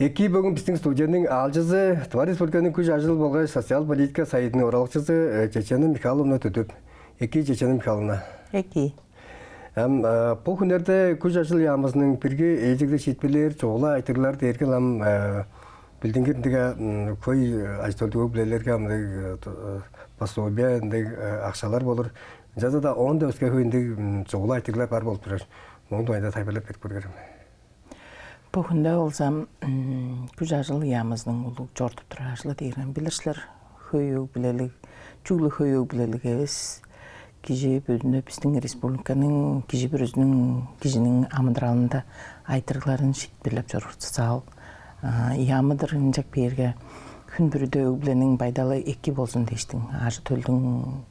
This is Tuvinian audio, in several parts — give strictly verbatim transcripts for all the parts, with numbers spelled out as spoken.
Эки, бөгүн бистиң студияның аалчызы Тыва Республиканың Күш-ажыл болгаш социал политика сайыдының оралакчызы, э, Чечена Михайловна Түдүп. Эки, Чечена Михайловна. Эки. Ам, э, бо хүннерде Күш-ажыл яамызының бирги ээлчегде шиитпирлээр чугула айтырыглар дээрге ам, э, билдингир ындыг, м, хөй, э, ажы-төлдүг өг-бүлелерге ам ындыг, э, т-, э, пособие, ындыг, э, акшалар болур. Ынчалза-даа оон-даа өске хөй ындыг, м, чугула айтырыглар бар болуп турар. Мооң дугайында тайылбырлап берип көрүңерем. Бо хүнде болза, м, Күш-ажыл яамызының улуг чорудуп турар ажылы дээрин билир силер. Хөй өг-бүлелиг, чүгле хөй өг-бүлелиг эвес, кижи бүрүзүнде, бистиң республиканың кижи бүрүзүнүң, кижиниң амыдыралында айтырыгларын шиитпирлеп чоруур социал, а, яамы-дыр. Ынчап кээрге, хүн бүрүде өг-бүлениң байдалы эки болзун дээштиң, ажы-төлдүң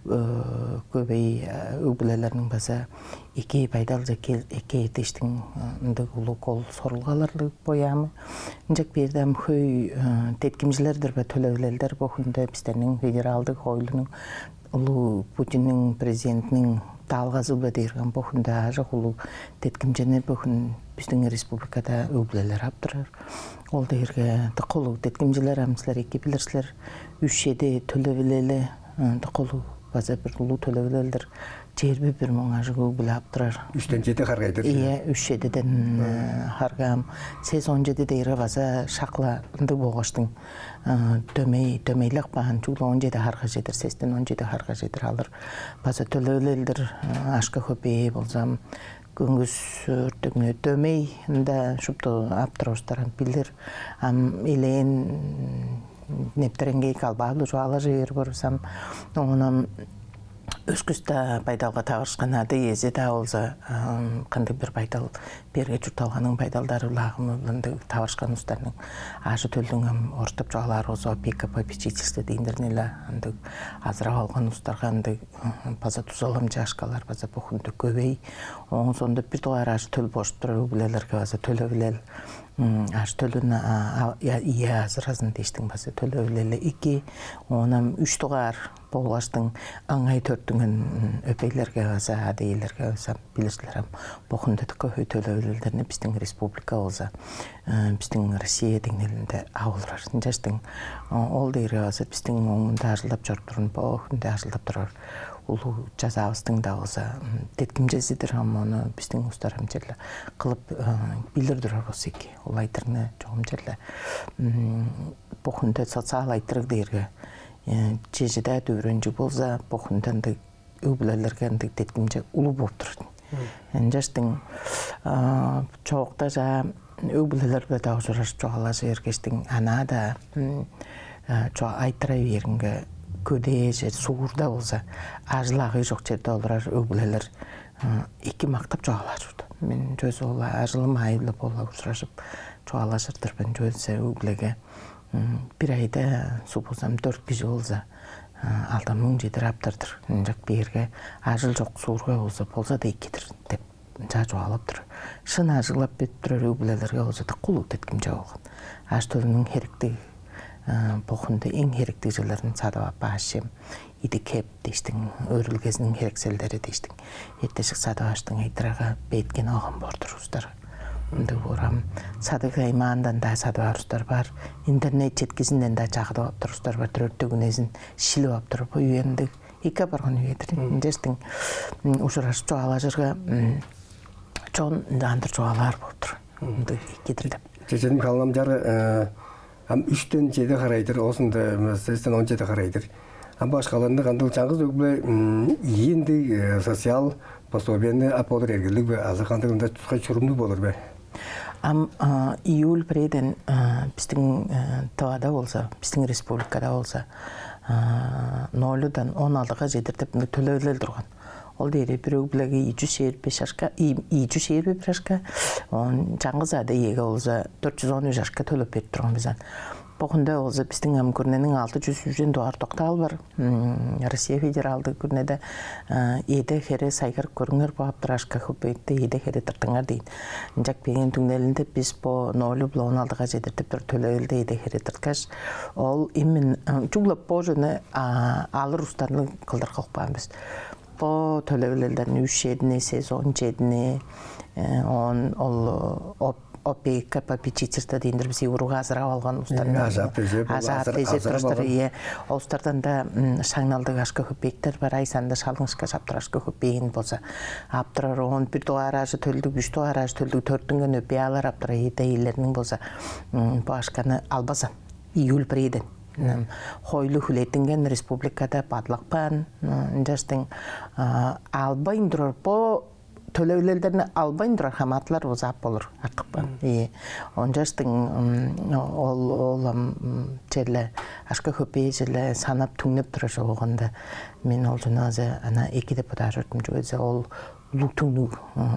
э, көвей, э, өг-бүлелерниң база эки байдалче кел-, эккээр дээштиң, э, ындыг улуг ол сорулгаларлыг бо яамы. Ынчап кээрде ам хөй, э, деткимчилер-дир бе, төлевилелдер бо хүнде бистерниң федералдыг хоойлунуң, улуг Путинниң, президентиниң даалгазы-биле дээрге ам бо хүнде аажок улуг деткимчени бо хүн бистиң республикада өг-бүлелер ап турар. Ол дээрге дыка улуг деткимчилер, ам силер эки билир силер, үш-чеди төлевилели, ындыг улуг, база бир улуг төлевилел-дир. Чээрби бир муң ажыг өг-бүле ап турар. Үштен чеди харгай-дыр. Ийе, үш-чедиден, э, харга ам. Сес он чеди дээрге база шак-ла ындыг болгаштың, э, дөмей, дөмейлеп каан, чүгле он чеди харга чедир, сестен он чеди харга чедир алыр. База төлевилел-дир, э, акша-көпеи болза ам, көңгүс өртегине дөмей, ында шупту ап турар улустар ам билир. Ам элээн нептереңгей калбаалы чугаалажы бээр болза ам, оон ам өскүс-даа байдалга таварышкан, ада-иези-даа болза, ам, кандыг-бир байдал, берге чуртталганың байдалдары-биле, ындыг таварышкан улустарның ажы-төлдүң, ам, орустап чугаалаар болза, опека-попечительство дээн-дир ийин, ындыг азырап алган улустарга ындыг, м, база дузаламчы акшалар база бо хүнде көвей. Ооң соонда бир дугаар ажы-төл болуп турар өг-бүлелерге база төлевилел, м, ажы-төлүн, а, а, я-, ийе азыразын дээштиң база төлевилели эки. Оон ам үш дугаар болгаштың ыңай төрүттүнген, м, өпейлерге база, ада-иелерге база, билир силер ам, бо хүнде дыка хөй төлевилелдерни бистиң республика болза, э, бистиң Россия деңнелинде ап олурар. Ынчаштың, о-, ол дээрге база бистиң мооң мында ажылдап чоруп турар, бо хүнде ажылдап турар улуг чазаавыстың-даа болза, м, деткимчези-дир, ам ону бистиң улустар ам черле кылып, э, билир турар болза эки. Ол айтырыгны чогум черле, м, бо хүнде социал айтырыг дээрге, э, чеже-даа дүвүренчиг болза, бо хүнде ындыг өг-бүлелерге ындыг деткимче улуг болуп турар. Ынчаштың, а, чоокта чаа өг-бүлелер-биле-даа ужуражып чугаалажы бергештиң, анаа-даа, м, а, чо-, айтыра бээримге, көдээ чер, суурда болза, ажыл-агый чок черде олурар өг-бүлелер, а, эки мактап чугаалаар чорду. Мен чүвези ол ажылым аайы-биле бо-ла ужуражып чугаалажыр-дыр мен, чүвези өг-бүлеге, м, бир айда суг болза ам дөрт кижи болза, а, алдан муң чедир аптар-дыр. Ынчап кээрге, ажыл чок суурга болза, болза-даа эки-дир деп, ынчаар чугаалап тур. Шын ажыглап берип турар өг-бүлелерге болза дыка улуг деткимче болган. Ажы-төлүнүң херектиг, а, бо хүнде эң херектиг чүүлдерин садып ап, аъш-чем, идик-хеп дээштиң, өөредилгезиниң херекселдери дээштиң, эртежик садып аштың айтырарга бээткени алган боор-дур улустар. Ындыг боор ам, садыг-саймаандан-даа садып аар улустар бар, интернет четкизинден-даа чагыдып ап турар улустар бар-дыр, өртек-үнезин шилип ап турар. Бо үе ындыг эки апарган үе-дир. Ынчаштың, м, ужуражып чугаалажырга, м, чон ынчаандыр чугаалаар болуп тур. Ындыг эки-дир деп. Чечен Михайловна, ам чаа, э, ам үштен чеди харай-дыр, оозунда, м, сестен он чеди харай-дыр. Ам башкаларында кандыг, чаңгыс өг-бүле, м, ийи ындыг, э, социал пособияны ап болур эргелиг бе, азы кандыг, ында тускай чурумнуг болур бе? Ам, а, июль бирээден, а, бистиң, а, Тывада болза, бистиң республикада болза, а, нолудан он алтыга чедир деп мындыг төлевилел турган. Ол дээрге бир өг-бүлеге ийи чүс чээрби беш акша, ийи, ийи чүс чээрби бир акша, оон чаңгыс ада-иеге болза дөрт чүс он үш акша төлеп берип турган бис аан. Бо хүнде болза бистиң ам күрүнениң алты чүс үжен дугаар доктаалы бар. Россия федералдыг күрүнеде эде хере сайгарып көрүңер, бо аптырашка хөпейикти эде хере тыртыңар дейн. Ынчак бээген түңнелинде бис бо ноль биле он алтыга чедиртип тур төлевилде эде хере тырткаш, ол именно чугла божуну алыр устарны кылдыр кылып каан бис. Бо төлевилелдерни үш чедини, сезон чедини, он ол опека попечительство дейндир, бис уруг азырап алган устарны. Ажаап безеп, ажаап безеп турустар. Ийе, ол устардан да шаңналдыг ашка хөпээктер бар. Ай санында шалыңышка шаптырашка хөпээн болза ап турар. Он бир дугаар ажы төлдүг, үч дугаар ажы төлдүг төрттүнген өпеялар ап турар. Эде ийлерниң болза бу ашканы албазан июль бирээден хойлу хүлеттинген республикада бадлак баан. Ынчаштың албайн турар бо төлевилелдерни албайн турар хамаатылар узаап болур артык баан. Ии. Ончаштың ол ол ам черле ашка хөпээ черле санап түңнеп турар болганда, мен ол жана ана эки деп бодаар чордум. Чүге дээсе ол улуг түңнүг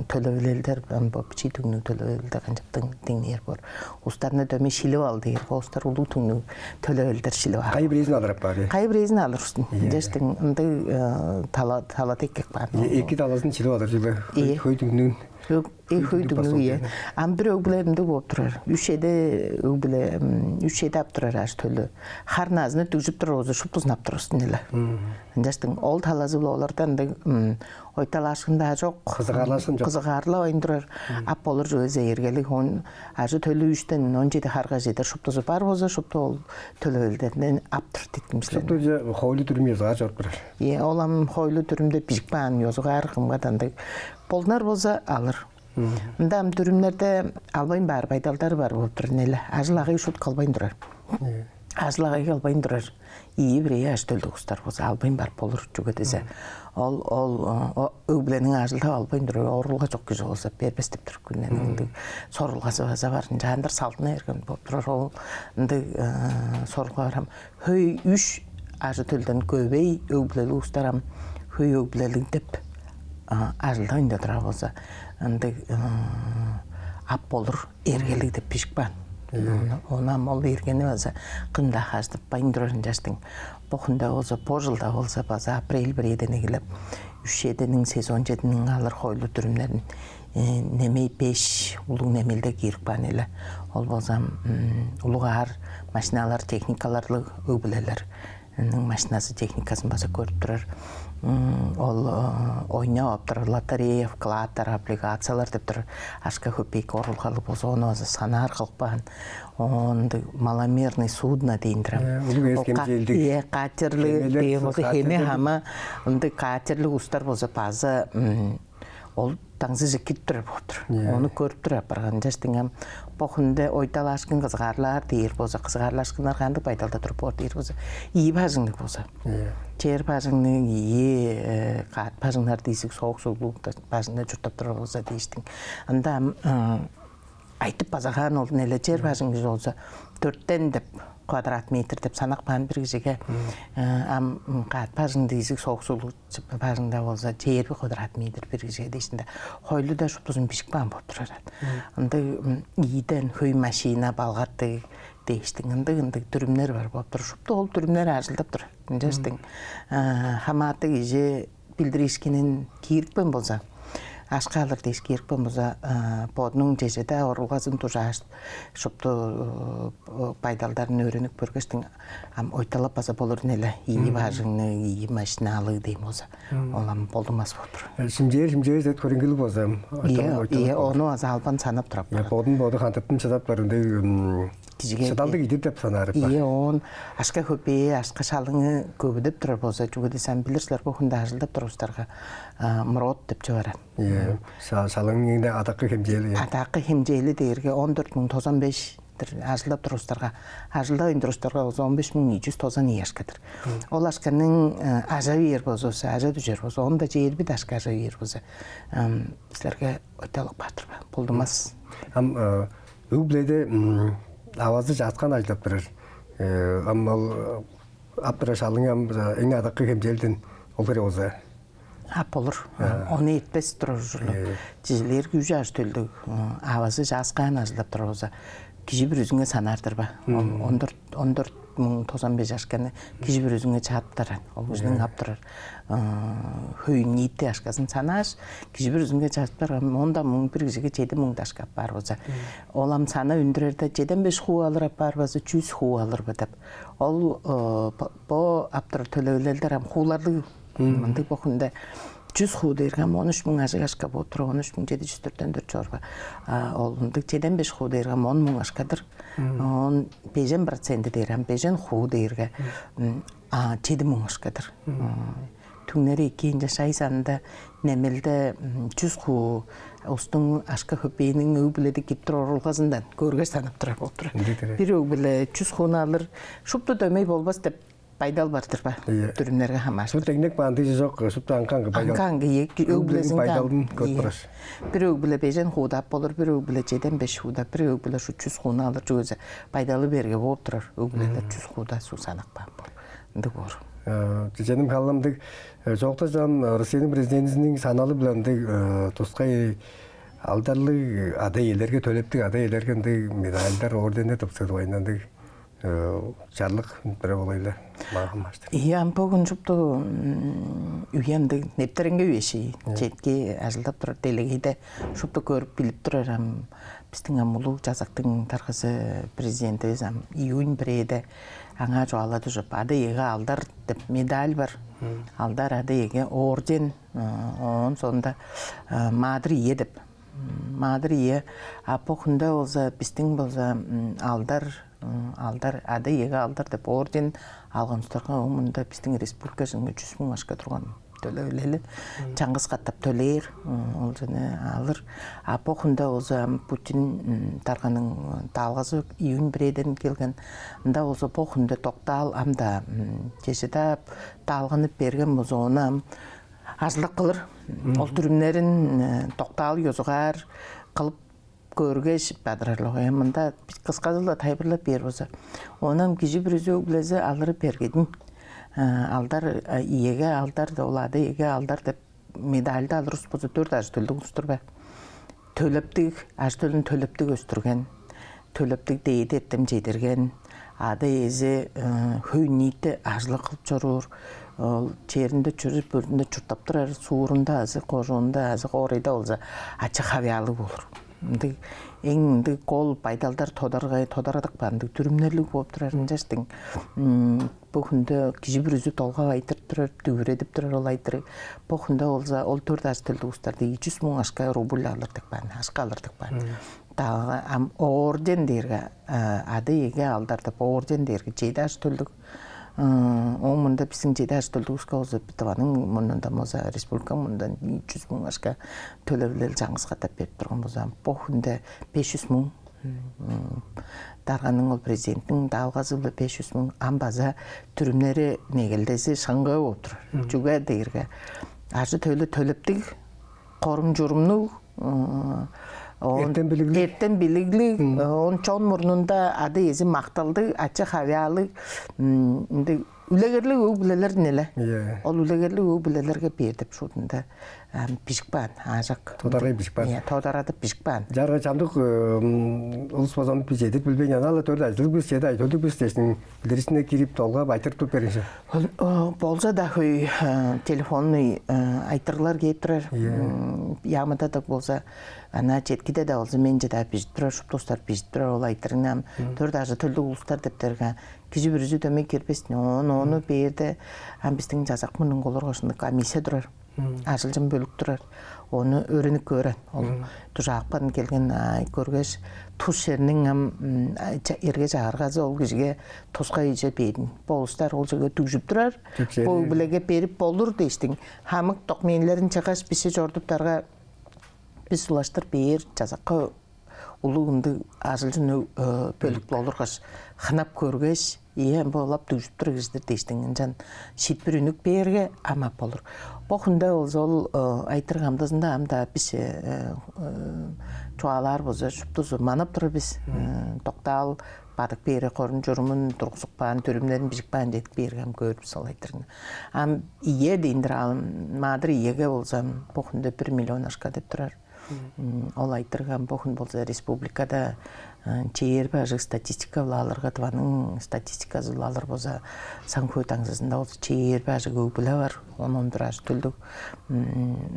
төлевилелдер, бо бичии түңнүг төлевилелдер канчаптың деңнээр боор. Устарны дөмей шилип ал дээр, бо устар улуг түңнүг төлевилелдер шилип ал. Кайы бирээзин алыр апаар? Кайы бирээзин алыр устун. Ынчаштың ындыг тала тала теккек баан. Эки талазын шилип алыр чүгле хөй түңнүүн. Хөй түңнүг, ие. Ам бир өг-бүле ындыг болуп турар. Үш эде өг-бүле, үш эде ап турар аш төлү. Хар назыны дүгжүп турар болза шуптузун ап турар устун эле. Ынчаштың ол талазы-биле олардан ындыг ойталаашкын-даа чок. Кызыгаарлаашкын чок. Кызыгаарлавайн турар. Ап болур чүвези эргелиг. Он ажы төлү үштен он чеди харга чедер шуптузу бар болза, шупту ол төлевилдерден ап тур дидим силер. Шупту же хойлу дүрүм ёзугаар чоруп турар. Е, ол ам хойлу дүрүмде бижик баан ёзугаар кымга дандыг болнар болза алыр. Ында ам дүрүмнерде албайн баар байдалдар бар болуп тур неле. Ажыл агый шут калбайн турар. Ажыл агый калбайн турар. Ийи бирээ аш төлдүг устар болза албайн барып болур чүге десе. Ол ол өг-бүлениң ажылдап албайн турар, орулга чок кижи болза бербес деп тур күннен ындыг сорулгасы база бар. Ынчаандыр салдына берген болуп турар. Ол ындыг сорулга барам. Хөй үш ажы төлден көбей өг-бүлелиг устар ам хөй өг-бүлелиг деп ажылдавайн да турар болза ындыг ап болур эргелиг деп бижик баан. Ону ам ол эргени база кымда хажытпайн турар ынчаштың. Бо хүнде болза, бо жылда болза база апрель бирээден эгелеп үш чединиң сезон чединиң алыр хойлу дүрүмнерин немей беш улуг немелде киирип каан эле. Ол болза улуг аар машиналар, техникаларлыг өг-бүлелер. Ының машиназы, техниказын база көрүп турар. Ол ойнап ап турар лотерея, вкладтар, облигациялар деп турар. Ашка хөпейик орулгалы болза, ону база санаар кылып каан. Оон маломерный судно дейн турам. Улуг эс кемчээлдиг. Катерлиг дейм болза, хеме хама ындыг катерлиг устар болза база ол даңзыже кирип турар болуп тур. Ону көрүп тур апарган. Ынчаштың ам бо хүнде ойталаашкын кызыгаарлаар дээр болза, кызыгаарлаашкыннар кандыг байдалда туруп боор дээр болза, ийи бажыңныг болза. Чер бажыңныг, ийи каат бажыңнар дийзиг, соок суглуг бажыңда чурттап турар болза дээштиң. Ында ам айтып база хаан ол неле чер бажыңы болза, дөрттен деп квадрат метр деп санак баан бир кижиге. Ам каат бажың дийзиг, соок суглуг бажыңда болза, чээрби квадрат метр бир кижиге дээшинде. Хойлуда шуптузун бижик баан болуп турар. Ындыг ийден хөй машина, балгаттыг дээштиң, ындыг ындыг дүрүмнер бар болуп тур. Шупту ол дүрүмнер ажылдап тур. Ынчаштың хамааты кижи билдириишкинин киирипкен болза, ашка алыр дээш киирипкен болза, бодунуң чеже-даа орулгазын дужааш, шупту байдалдарын өөренип көргештиң, ам ойталап база болур неле, ийи бажыңныг, ийи машиналыг дейм болза, ол ам болдумас болур. Шимчээр шимчээр зет көрүнгүлүг болза, ам ойталап, ону база албан санап турап. Бодун боду хантыптын чыдап барындай кижиге шыдалдыг идир деп санаар. Ийе, оон ашка хөпээ, ашка шалыңы көвүдеп турар болза, чүге десем, билир силер, бу хүнде ажылдап турар устарга мрот деп чыгарат. Ийе, шалыңның адаккы хемчээли. Адаккы хемчээли дээрге он дөрт муң тозан беш ажылдап турар устарга, ажылдавайн турар устарга болза он беш муң ийи чүс тозан ийи ашкадыр. Ол ашканың ажа бээр болза, ажа дүжер болза, он да чээрби ашка ажа бээр болза, силерге ойталып каатыр болдумас. Ам өг-бүледе авазы чааскаан ажылдап турар. Ам ол ап турар шалың ам эң адаккы хемчээлден ол хире болза. Ап болур. Ону этпес турар ужурлуг. Чижилерге үжү аш төлдүг авазы чааскаан ажылдап турар болза, кижи бүрүзүнге санаар-дыр ба? Он дөрт, он дөрт муң тозан беш акшаны кижи бүрүзүнге чааптар аан. Ол кижиниң ап турар хөй-ниити акшазын санааш, кижи бүрүзүнге чааптар. Ам он муң бир кижиге чеди муң акша апаар болза, ол ам санап үндүрерде, чеден беш хуу алыр апаар база чүс хуу алыр бе деп. Ол бо ап турар төлевилелдер ам хууларлыг. Мындыг бо хүнде чүс хуу дээрге ам он үч муң ажыг акша болуп турар, он үч муң чеди чүс дөртен дөрт чорба. Ол ындыг чеден беш хуу дээрге ам он муң акша-дыр. Он бежен проценти дээр ам бежен хуу дээрге чеди муң акша-дыр. Түңнери эки, ынча шай санында немелде чүс хуу улустуң акша-көпээниң өг-бүледе кирип турар орулгазындан көргеш санап турар болуп турар. Бир өг-бүле чүс хууну алыр, шупту дөмей болбас деп байдал бар-дыр ба? Ийе. Дүрүмнерге хамаарыштыр. Шупту деңнек баан дижи чок, шупту аңгы-аңгы байдал. Аңгы-аңгы, ийе, өг-бүлезиң баан. Байдалын көрүп турар. Бир өг-бүле бежен хууда ап болур, бир өг-бүле чеден беш хууда, бир өг-бүле шу чүс хууну алыр, чүге байдалы берге бооп турар. Өг-бүлелер чүс хууда суг санап каан боор. Ындыг боор. Чеченим халымдыг чоокта чам Россияның президентизиниң саналы биле ындыг тускай алдарлыг ада-иелерге, төлептиг ада-иелерге ындыг медальдар, орденнер тыпсыдып айнандыг чарлык үндүре болайлар. Маахан баштыр. Ийе, ам бөгүн шупту үе ындыг нептереңге үеши четки ажылдап турар делегейде шупту көрүп билип турар. Ам бистиң ам улуг чазактың таргызы президентивис ам июнь бирээде аңаа чугаалады чоп. Ада-иеге алдар деп медаль бар. Алдар, ада-иеге орден, оон соонда маадыр ие деп. Маадыр ие, а бо хүнде болза бистиң болза алдар, алдар, ада-иеге алдар деп орден алганыстарга, ол мында бистиң республикажыңга чүс муң ашка турган төлевилели. Чаңгыс катап төлээр, ол жана алыр. А бо хүнде болза Путин даалгазы июнь бирээден келген. Ында болза бо хүнде доктаал ам-даа чеже-даа даалганып берген болза, ону ам ажылдап кылыр. Ол дүрүмнерин доктаал ёзугаар кылып көргеш бадырарлыг. Мында кысказы-ла тайылбырлап бээр болза, ону ам кижи бүрүзү өг-бүлези алыры бергедин. Алдар, иеге алдар, ол ада-иеге алдар деп медальды алыр улус болза, дөрт ажы-төлдүг улус-тур бе? Төлептиг, ажы-төлүн төлептиг өстүрген, төлептиг дээди эртем чедирген, ада-иези хөй-ниити ажылы кылып чоруур, ол черинде чүрүп, бөрүнде чурттап турар, суурунда азы, кожуунда азы, хоорайда болза, ачы-хавыяалыг болур. Ындыг эң ындыг кол байдалдар тодаргай, тодарадык баандыг дүрүмнерлиг болуп турар. Ынчаштың бо хүнде кижи бүрүзү долгап айтырып турар, дүвүредип турар ол айтырыг. Бо хүнде болза ол төрт ажы-төлдүг улустарда ийи чүс муң ашка рубль алырдык баан, ашка алырдык баан. Дагы ам орден дээрге, ада-иеге алдар деп орден дээрге чеди ажы-төлдүг. Оң мында биздин чеди ажы-төлдүг улуска болза, Тываның мурнундан болза, республиканың мурнундан ийи чүс муң ашка төлевилел чаңгыс катап берип турган болза, бо хүнде беш чүс муң. Дарганың, ол президенттиң даалгазы-биле беш чүс муң, ам база дүрүмнери, негелдези шыңгыы болуп турар. Чүге дээрге ажы-төлү төлептиг, корум-чурумнуг, оон эртем билиглиг. Эртем билиглиг, оон чон мурнунда ада-иези макталдыг, ачы-хавыяалыг, ындыг үлегерлиг өг-бүлелер-дир ийин але. Ийе. Ол үлегерлиг өг-бүлелерге бээр деп шуутунда бижип каан, аажок. Тодаргай бижип каан. Ийе, тодарадып бижип каан. Чарга чамдык улус болза бис чедир билбейн, анаа-ла төрүт ажылдыг бис, чеди ажы-төлдүг бис дээштиң, билдиришине кирип, долгап айтырып туруп берген чүве. Болза-даа хөй телефонный айтырыглар кээп турар. Ийе. Яамыда-даа болза, анаа четкиде-даа болза, менче-даа бижип турар, шупту улустар бижип турар ол айтырыгны. Ам төрүт ажы-төлдүг улустар деп дээрге, кижи бүрүзү дөмей кирбес-тир. Оон ону бээрде ам бистиң чазак мурнунга олургаш, ындыг комиссия турар. Ажылчын бөлүк турар. Ону өөренип көөр аан. Ол дужаапкан келген көргеш, тус черниң ам эрге-чагыргазы ол кижиге тускай ийже бээр-дир ийин. Бо улустар ол черге дүгжүп турар. Бо өг-бүлеге берип болур дээштиң. Хамык документилерин чыггаш, бисче чорудуптарга, бис улаштыр бээр чазакка улуг ындыг ажылчын бөлүк болургаш, хынап көргеш, ийе, бо улап дүгжүп турар кижи-дир дээштиң, ынчан шиитпир үнүп бээрге, ам ап болур. Бо хүнде болза ол айтырыг амдыызында ам-даа бис чугаалаар болза, шуптузу манап турар бис. Доктаал бадып бээрге, корум-чурумун тургузуп каан, дүрүмнерин бижип каан, чедип бээрге, ам көөр бис ол айтырыгны. Ам ие дээндир аалым, маадыр иеге болза, бо хүнде бир миллион ашка деп турар. Ол айтырыг ам бо хүн болза республикада чээрби ажыг статистика-биле алырга, Тываның статистиказы-биле алыр болза, саң-хөө даңзызында болза чээрби ажыг өг-бүле бар, он, он бир ажы-төлдүг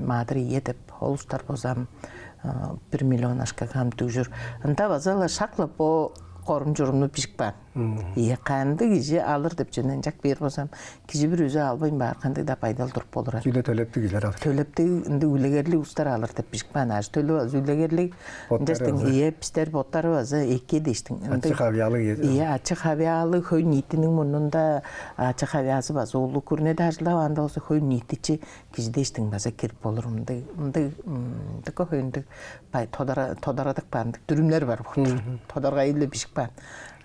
маадыр ие деп. Ол улустар болза ам бир миллион акшага ам дүгжүр. Ында база-ла шак-ла бо корум-чурумну бижип каан. Ийе, кандыг кижи алыр деп чүвени ынчап бээр болза ам, кижи бүрүзү албайн баар, кандыг-даа байдал туруп болур. Чүгле төлептиг кижилер алыр. Төлептиг, ындыг үлегерлиг улустар алыр деп бижип каан. Ажы-төлү база үлегерлиг. Боттары ынчаштың база. Ийе, бистер боттары база эки дээштиң. Ачы-хавыяалыг. Ийе, ачы-хавыяалыг, хөй-ниитиниң мурнунда ачы-хавыяазы база улуг, күрүнеде ажылдаваан-даа болза, хөй-ниитичи кижи дээштиң база кирип болур. Мындыг, мындыг, мындыг хөй, ындыг бай, тодара-, тодарадып каан ындыг дүрүмнер бар болуп тур. Тодаргай-биле бижип каан.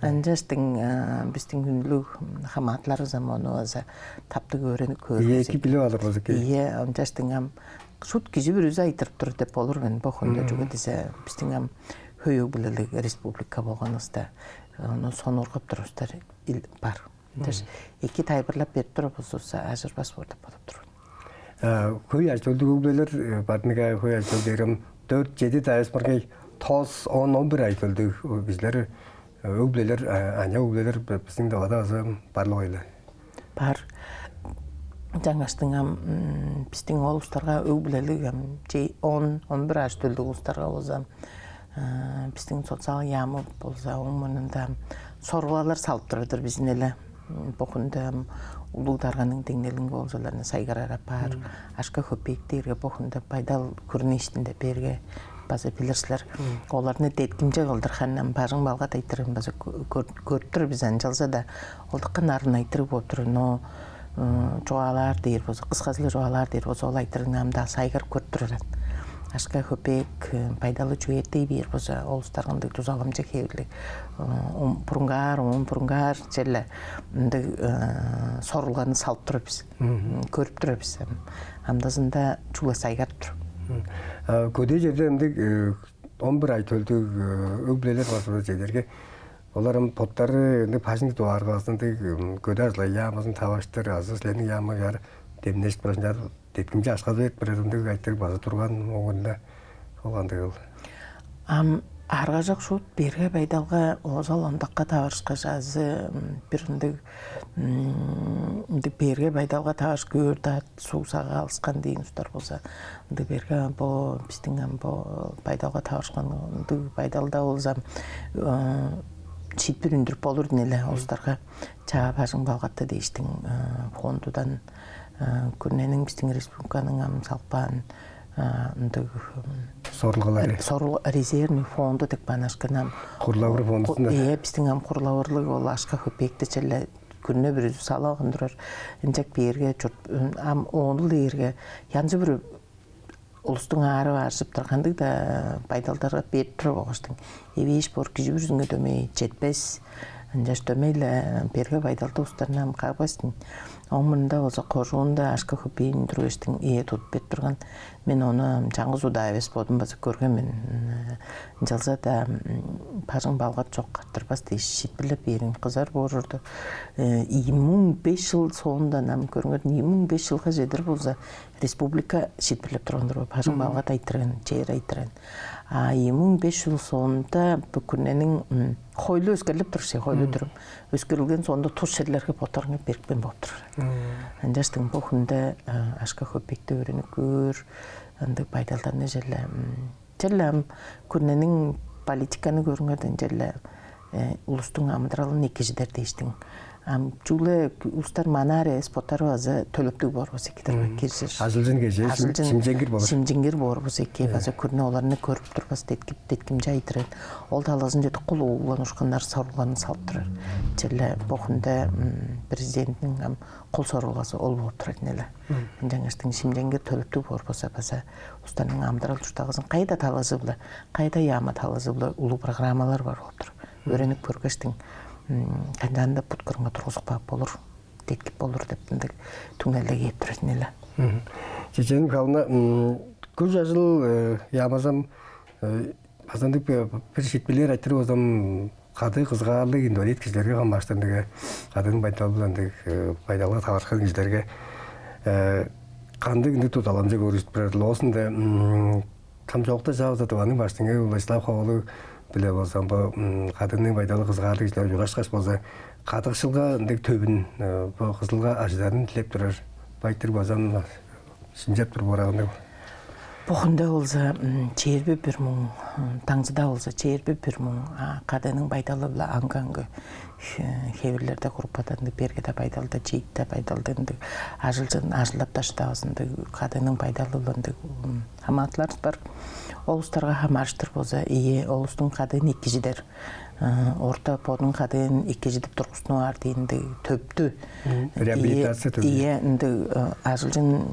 Ынчаштың бистиң хүндүлүг хамаатыларывыс ам ону база таптыг өөренип көрүп. Ийе, эки билип алыр болза эки. Ийе, ынчаштың ам шуут кижи бүрүзү айтырып тур деп болур мен бо хүнде. Чүге дизе бистиң ам хөй өг-бүлелиг республика болганывыста, ону сонуургап турар улустар бар. Ынчаш эки тайылбырлап берип турар болзувусса, ажырбас боор деп бодап тур мен. Хөй ажы-төлдүг өг-бүлелер бар-дыр ийин, хөй ажы-төл дээрге дөрт, чеди, дайыс мыргай, тос, он, он бир ажы-төлдүг кижилер, өг-бүлелер, аныяк өг-бүлелер бистиң талада база бар-ла болгай. Бар. Ынчангаштың ам бистиң ол улустарга, өг-бүлелиг ам чей, он, он бир ажы-төлдүг улустарга болза, бистиң социал яамы болза, ооң мурнунда сорулгалар салып турар-дыр бис ийин але. Бо хүнде ам улуг дарганың деңнелинге болза, оларны сайгарар апаар. Акша-көпеек дээрге бо хүнде байдал күрүне иштинде, бээрге база билир силер. Оларны деткимче кылдыр ханам Бажың-Балгат айтырыын база көрүп тур бис, ынчалза-даа ол дыка нарын айтырыг болуп тур. Но чугаалаар дээр болза, кысказы-биле чугаалаар дээр болза, ол айтырыгны ам-даа сайгарып көрүп турар. Акша-көпеек байдалы чүве эртей бээр болза, ол улустарга ындыг дузаламчы хевирлиг, бурунгаар, оон бурунгаар черле ындыг сорулганы салып турар бис. Көрүп турар бис. Амдазында чүгле сайгарып тур. Көдээ черде ындыг он бир ажы-төлдүг өг-бүлелер бар-дыр ийин, чедерге. Олар ам боттары ындыг бажың тудуп алырга, ындыг көдээ ажыл-агый яамызын таварыштыр азы силерниң яамыңар демнежип турар, ынчаар деткимче акша-даа берип турар, ындыг айтырыг база турган, оон-даа ол кандыгыл? Ам аргажок шуут берге байдалга, оозал ондакка таварышкаш азы бир ындыг, ындыг берге байдалга таварышкаш, көөр-даа суг-сагга алыскан дээн улустар болза, ындыг берге, бо бистиң ам бо байдалга таварышкан ындыг байдалда болза, шиитпир үндүрүп болур ийин але ол улустарга. Чаа, Бажың-Балгатты дээштиң фондудан, күрүнениң, бистиң республиканың ам салып каан ындыг сорулгалары, сорул-, резервный фонду деп каан, акшаны ам. Курлавыр фондузунда. Ийе, бистиң ам курлавырлыг ол акша-көпеекти черле күрүне бүрүзү салып алган турар. Ынчап бээрге чурт, ам ону-ла дээрге янзы-бүрү улустуң аарып-аржып турар кандыг-даа байдалдарга берип турар болгаштың, эвээш боор, кижи бүрүзүнге дөмей четпес. Ынчаш дөмей-ле берге байдалдыг улустарны ам кагбас-тың. Ооң мурнунда болза кожуунда акша-көпеек үндүргештиң, ие тудуп берип турган. Мен ону ам чаңгыс удаа эвес бодум база көрген мен. Ынчалза-даа Бажың-Балгат чок, арттырбас дээш шиитпирлеп бээриң кызар боор чорду. Ийи муң беш чыл соонда, ам көрүңер, ийи муң беш чылга чедир болза, республика шиитпирлеп турган-дыр бо, Бажың-Балгат айтырыын, чер айтырыын. А ийи муң беш чыл соонда бо күрүнениң хойлу өскерилип турар, хойлу-дүрүм өскерилген соонда тус черлерге боттарынга берипкен болуп турар. Ынчаштың бо хүнде акша-көпеекти өөренип көөр, ындыг байдалдарны черле, черле ам күрүнениң политиканы көрүңер даан, черле улустуң амыдыралын экижидер дээштиң. Ам чүгле улустар манаар эвес, боттары база төлептиг боор болза эки-дир бе, киржир. Ажылчын кижи, шимченгир болур. Шимченгир боор болза эки, база күрүне оларны көрүп турбас, деткип, деткимче айтырар. Ол талазынче дыка улуг угланыышкыннар, сорулгаларны салып турар. Черле бо хүнде президентиниң ам кол сорулгазы ол болуп турар ийин але. Ынчангаштың шимченгир, төлептиг боор болза, база улустарның амыдырал-чуртталгазын, кайда талазы-биле, кайда яамы талазы-биле улуг программалар бар болуп тур. Өөренип көргештиң, канчаанда бут кырынга тургузуп каап болур, деткип болур деп ындыг түңнелге кээп турар ийин але. Чечен Михайловна, күш-ажыл яамызы ам база ындыг бир шиитпирлээр айтырыг болза ам, кадыы-кызыгаарлыг, инвалид кижилерге хамаарыштыр, ындыг кадыының байдалы-биле ындыг байдалга таварышкан кижилерге кандыг ындыг дузаламчы көргүзүп турар-дыр, оозунда Ам чоокта чаа болза Тываның Баштыңы Владислав Ховалыг-биле болза бо кадыының байдалы кызыгаарлыг кижилер ужурашкаш болза, кадыкшылга ындыг төвүн, бо Кызылга ажыдарын дилеп турар. Бо айтырыг база шимчеп туруп бараан-дыр. Бо хүнде болза чээрби бир муң, даңзыда болза чээрби бир муң кадыының байдалы-биле аңгы-аңгы хевирлерде, группада, ындыг бергеде байдалда, чиикте байдалда, ындыг ажылчын, ажылдап-даа шыдавас ындыг кадыының байдалы-биле ындыг хамаатыларывыс бар. Ол улустарга хамаарыштыр болза, ийе, ол улустуң кадыын экижидер, орта бодунуң кадыын экижидип тургустунуп аар дээн ындыг төптү, реабилитация төбү, ийе, ындыг ажылчын,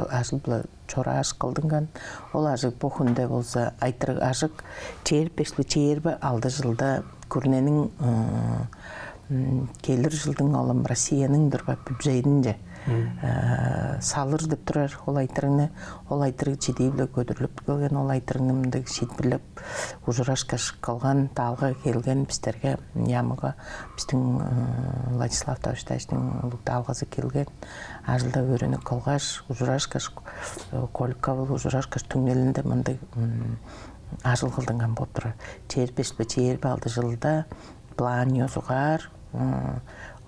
ажыл-биле чорааш кылдынган. Ол ажыг бо хүнде болза айтырыг ажык, чээрби беш-биле чээрби алды чылда күрүнениң, келир чылдың, ол ам Россияның дурга бюджединче салыр деп турар ол айтырыгны. Ол айтырыг чидии-биле көдүрлүп келген, ол айтырыгны мындыг шиитпирлеп ужурашкаш кылган, даалга келген бистерге, яамыга, бистиң Владислав Товарищтайовичтиң улуг даалгазы келген. Ажылдап өөренип калгаш, ужурашкаш, Коликовул ужурашкаш, түңнелинде мындыг ажыл кылдынган болуп турар. Чээрби беш-биле чээрби алды чылда план ёзугаар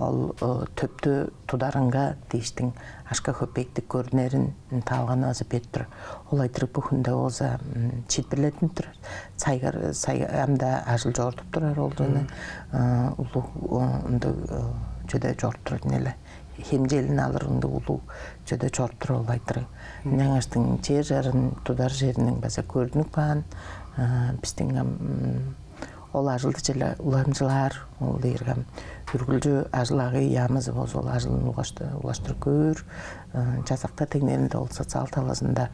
ол төптү тударынга дээштиң акша-көпеекти көрнүрүн даалганы база берип турар. Ол айтырыг бо хүнде болза шиитпирлеттинип турар. Сайгар, сай-, ам-даа ажыл чорудуп турар ол чүвени. Улуг ындыг чүведе чорудуп турар ийин але. Хемчээлин алыр ындыг улуг чүведе чорудуп турар ол айтырыг. Ынчангаштың чер чарын, тудар чериниң база көрдүнүп каан, бистиң ам ол ажылды черле уламчылаар, ол дээрге ам үргүлчү ажыл-агый яамызы болза ол ажылын улгашты-, улаштырып көөр. Чазакта деңнелинде ол социал талазында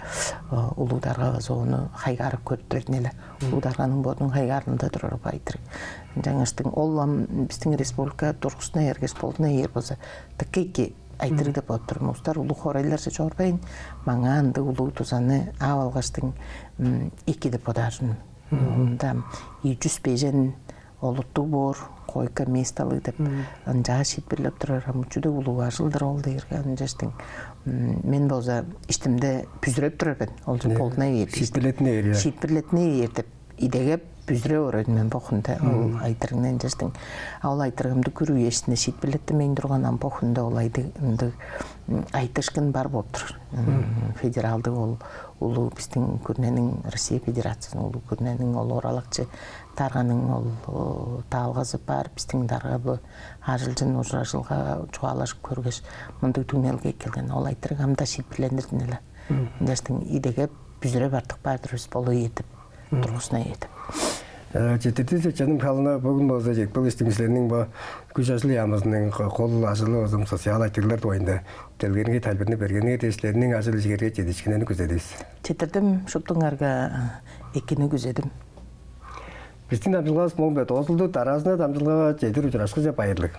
улуг дарга база ону хайгаарып көрүп турар ийин але. Улуг дарганың бодунуң хайгаарында турар бо айтырыг. Ынчангаштың ол ам бистиң республика тургустуна бергеш, болдуна бээр болза, дыка эки айтырыг деп бодап тур мен. Улустар улуг хоорайларже чорбайн, маңаа ындыг улуг дузаны ап алгаштың, эки деп бодаар мен. Мында ам ийи чүс бежен олуттуг боор, койка месталыг деп ынчаар шиитпирлеп турар. Ам чүү-даа улуг ажыл-дыр ол дээрге. Ынчангаштың мен болза иштимде бүзүреп турар мен. Ол чүве болдуна бээр дээш, шиитпирлеттине бээр, шиитпирлеттине бээр деп идегеп, бүзүреп орар мен бо хүнде ол айтырыгны. Ынчангаштың а ол айтырыгымды күрү үезинде шиитпирлеттинмейн турган, ам бо хүнде ол айтырыг ындыг айтышкын бар болуп турар. Федералдыг ол улуг бистиң күрүнениң, Россия Федерациязының улуг күрүнениң ол оралакчы дарганың ол даалгазы бар. Бистиң дарга бо ажылчын ужуражылга чугаалажып көргеш, мындыг түңнелге келген. Ол айтырыг ам-даа шиитпирлеттинир ийин але. Ынчангаштың идегеп, бүзүреп артып баар-дыр бис, болу бээр деп, тургустуна бээр деп. Четтирдивис, Чечена Михайловна. Бөгүн болза чедип келгеш, силерниң бо күш-ажыл яамызының кол ажылы болза социал айтырыглар дугайында делгереңгей тайылбырны бергениңер дээш, силерниң ажыл-ижиңерге чедиишкинни күзедивис. Четтирдим, шуптуңарга экини күзедим. Бистиң дамчыдылгавыс мооң-биле доозулду. Дараазында дамчыдылгага чедир ужурашкыже, байырлыг.